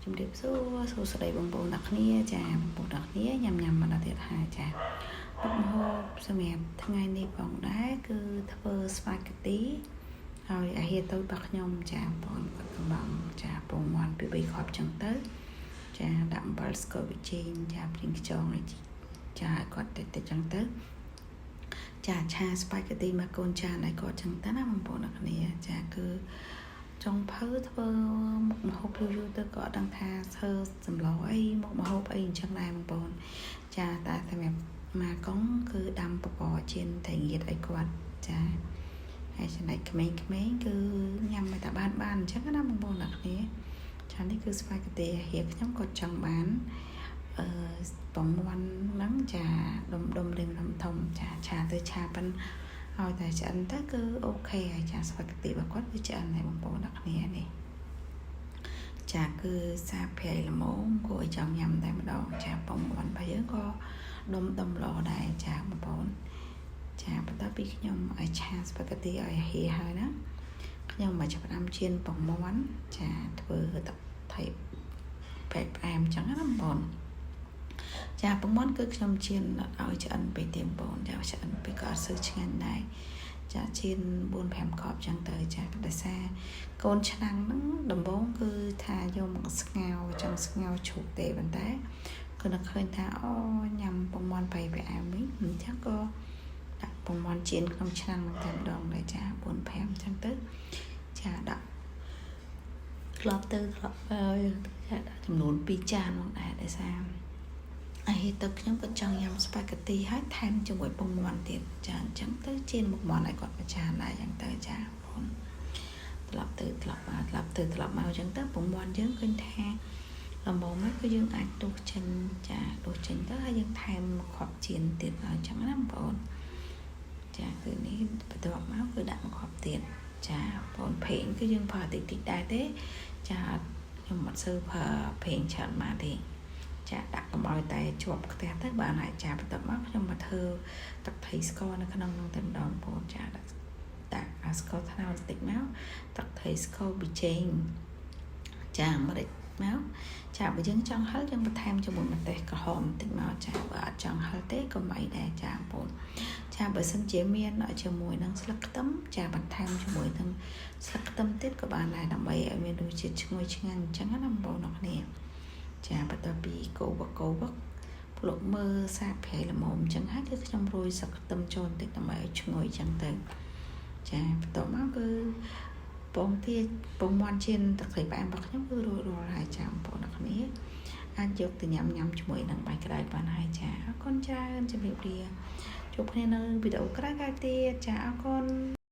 ជំរាបសួរសួស្តីបងប្អូនអ្នកគ្នាចាបងប្អូនអ្នកគ្នាញ៉ាំញ៉ាំមកដល់ទៀតហើយចាមុខម្ហូបសម្រាប់ថ្ងៃនេះផងដែរគឺធ្វើស្វាគទីហើយអាហារតូចរបស់ខ្ញុំចាបងប្អូនគាត់កំងចាពងមាន់ពី3គ្រាប់ចឹងទៅចាដាក់អំបិលស្ករប៊ីចេងចាព្រីងខ្យងអីចាឲ្យគាត់តិចតិចចឹងទៅចាឆាស្ប៉ាហ្គាទីមកកូនចានឲ្យគាត់ចឹងទៅណាបងប្អូនអ្នកគ្នាចាគឺចុងភៅធ្វើមុខម្ហូបយូរយូរទៅក៏អត់ដឹងថាធ្វើសម្លអីមុខម្ហូបអីអញ្ចឹងដែរបងប្អូនចាតែសម្រាប់ម៉ាកុងគឺដាំបបរចៀនតែងៀតឲ្យគាត់ចាហើយចំណែកក្មេងៗគឺញ៉ាំឲ្យតែបានបានអញ្ចឹងណាបងប្អូនអ្នកគ្នាចានេះគឺស្វាគតិហៀខ្ញុំគាត់ចង់បានអឺពងមាន់ហ្នឹងចាដុំដុំរៀងធំធំចាឆាទៅឆាប៉ិនឲ្យតែឆ្អិនទៅគឺ OK ហើយចាស្វាគតិរបស់គាត់គឺឆ្អិនហើយបងប្អូនអ្នកគ្នានេះចាគឺសាប្រៃល្មមគួរឲ្យចង់ញ៉ាំតែម្ដងចាពងមាន់របស់យើងក៏ដុំដុំល្អដែរចាបងប្អូនចាបន្ទាប់ពីខ្ញុំឲ្យឆាស្ប៉ាហ្គាទីឲ្យហៀហើយណាខ្ញុំមកចាប់ផ្ដើមចៀនពងមាន់ចាធ្វើទឹកថៃបែបផ្អែមចឹងណាបងប្អូនចាពងមាន់គឺខ្ញុំចៀនអត់ឲ្យឆ្អិនពេកទេបងប្អូនចាឆ្អិនពេកក៏អត់សូវឆ្ងាញ់ដែរចាចៀន4 5គ្រាប់ចឹងទៅចាដោយសារកូនឆ្នាំងហ្នឹងដំបូងគឺថាយកមកស្ងោរចង់ស្ងោរជ្រូកទេប៉ុន្តែគឺនឹកឃើញថាអូញ៉ាំពងមាន់ប្រៃផ្អែមវិញអញ្ចឹងក៏ដាក់ពងមាន់ចៀនក្នុងឆ្នាំងហ្នឹងតែម្ដងដែរចា4 5ចឹងទៅចាដាក់ធ្លាប់ទៅធ្លាប់ហើយចាដាក់ចំនួន2ចានមកដែរដោយសារអីទៅខ្ញុំក៏ចង់ញ៉ាំស្ប៉ាហ្គាទីហើយថែមជាមួយពងមាន់ទៀតចាអញ្ចឹងទៅចៀនមុខមាន់ឲ្យគាត់មួយចានដែរអញ្ចឹងទៅចាបងត្រឡប់ទៅត្រឡប់មកត្រឡប់ទៅត្រឡប់មកអញ្ចឹងទៅពងមាន់យើងឃើញថាល្មមហើយគឺយើងអាចទោះចេញចាទោះចេញទៅហើយយើងថែមមួយគ្រាប់ចៀនទៀតឲ្យអញ្ចឹងណាបងប្អូនចាគឺនេះបន្ទាប់មកគឺដាក់មួយគ្រាប់ទៀតចាបងប្អូនប្រេងគឺយើងប្រើតិចតិចដែរទេចាខ្ញុំអត់សូវប្រើប្រេងច្រើនមកទេចាដាក់កុំឲ្យតែជាប់ខ្ទះទៅបានហើយចាបន្ទាប់មកខ្ញុំមកធ្វើទឹកត្រីស្ករនៅក្នុងនោះតែម្ដងបងប្អូនចាដាក់ដាក់អាស្ករត្នោតបន្តិចមកទឹកត្រីស្ករប៊ីចេងចាម្រេចមកចាបើយើងចង់ហឹរយើងបន្ថែមជាមួយម្ទេសក្រហមបន្តិចមកចាបើអត់ចង់ហឹរទេក៏មិនអីដែរចាបងប្អូនចាបើសិនជាមានជាមួយនឹងស្លឹកខ្ទឹមចាបន្ថែមជាមួយនឹងស្លឹកខ្ទឹមទៀតក៏បានដែរដើម្បីឲ្យមានរសជាតិឈ្ងុយឆ្ងាញ់អញ្ចឹងណាបងប្អូនអរគ្នាចាបន្ទាប់ពីកូវកូវភ្លុកមើលសាបប្រៃល្មមអញ្ចឹងហើយគឺខ្ញុំរោយស្លឹកខ្ទឹមចូលបន្តិចដើម្បីឲ្យឈ្ងុយអញ្ចឹងទៅចាបន្ទាប់មកគឺពងទាពងមាន់ចៀនទឹកត្រីផ្អែមរបស់ខ្ញុំគឺរួចរាល់ហើយចាបងប្អូនអរគ្នាអាចយកទៅញ៉ាំញ៉ាំជាមួយនឹងបាយក្តៅបានហើយចាអរគុណច្រើនជំរាបលាជួបគ្នានៅវីដេអូក្រោយៗទៀតចាអរគុណ។